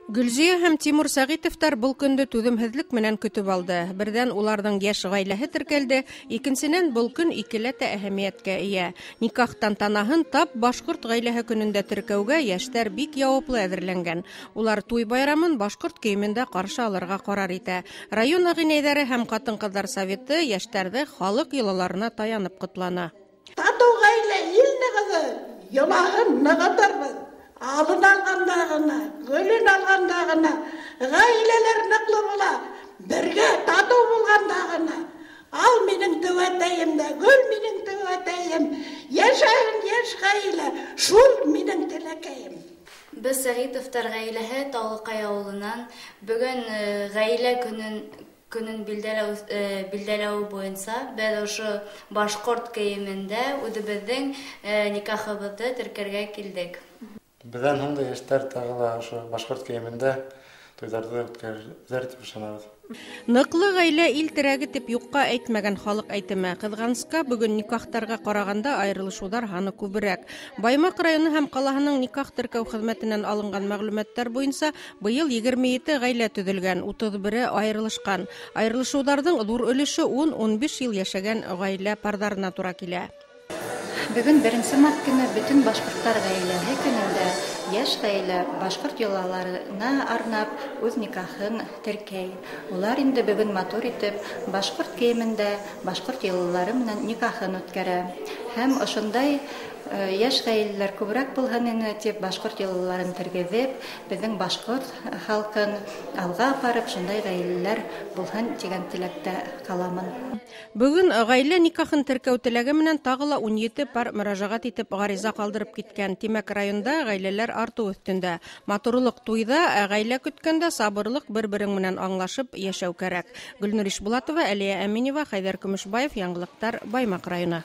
Гөлзия һәм Тимур Сәғитовтар был көндө түҙемһеҙлек менән көтөп алды. Берҙән, уларҙың йәш ғаиләһе теркәлде, икенсенән, был көн икеләтә әһәмиәткә эйә. Никах тантанаһын тап башҡорт ғаиләһе көнөндә теркәүгә йәштәр бик яуаплы әҙерләнгән. Улар туй байрамын башҡорт кейемендә ҡаршы алырға ҡарар итә. Район ағинәйҙәре һәм ҡатын-ҡыҙҙар советы йәштәрҙе халыҡ йолаларына таянып ҡотланы. Татыу ғаилә ил нығыҙы, йолаһын нығытырбыҙ. Алын алғанда ғына, гөлөн алғанда ғына, ғаиләләр ныҡлы була, бергә татыу булғанда ғына. Ал минең төбәтәйем дә, гөл минең төбәтәйем, йәшәһен йәш ғаилә, шул минең теләкәйем. Беҙ Сәғитовтар ғаиләһе Таулыҡай ауылынан бөгөн ғаилә көнөн билдәләү буйынса беҙ ошо башҡорт кейемендә үҙебеҙҙең никахыбыҙҙы теркәргә килдек. Беҙҙән һуң да йәштәр тағы ла ошо башҡорт кейемендә туйҙарҙы үткәрер тип ышанабыҙ. Ныҡлы ғаилә ил терәге тип юҡҡа әйтмәгән халыҡ әйтеме. Ҡыҙғанысҡа, бөгөн никахтарға ҡарағанда айырылышыуҙар һаны күберәк. Баймаҡ районы һәм ҡалаһының никах теркәү хеҙмәтенән алынған мәғлүмәттәр буйынса быйыл 27 ғаилә төҙөлгән, 31-е айырылышҡан. Айырылышыуҙарҙың ҙур өлөшө 10-15 йыл йәшәгән ғаилә парҙарына тура килә. Бөгөн 1 март көнө бөтөн башҡорттар ғаиләһе көнөндә йәш ғаилә башҡорт йолаларына арнап үҙ никахын теркәй. Улар инде бөгөн матур итеп башҡорт кейемендә башҡорт йолалары менән никахын үткәрә. Һәм ошондай йәш ғаиләләр күберәк булһын ине тип башҡорт йолаларын тергеҙеп, беҙҙең башҡорт халҡын алға апарып, шундай ғаиләләр булһын тигән теләктә ҡаламын. Бөгөн ғаилә никахын теркәү теләге менән тағы ла 17 пар мөрәжәғәт итеп ғариза ҡалдырып киткән. Тимәк, районда ғаиләләр артыу өҫтөндә. Матурлыҡ туйҙа, ә ғаилә көткәндә сабырлыҡ, бер-берең менән аңлашып йәшәү кәрәк. Гөлнур Ишбулатова, Әлиә Әминева, Хәйҙәр Көмөшбаев, Яңылыҡтар, Баймаҡ районы.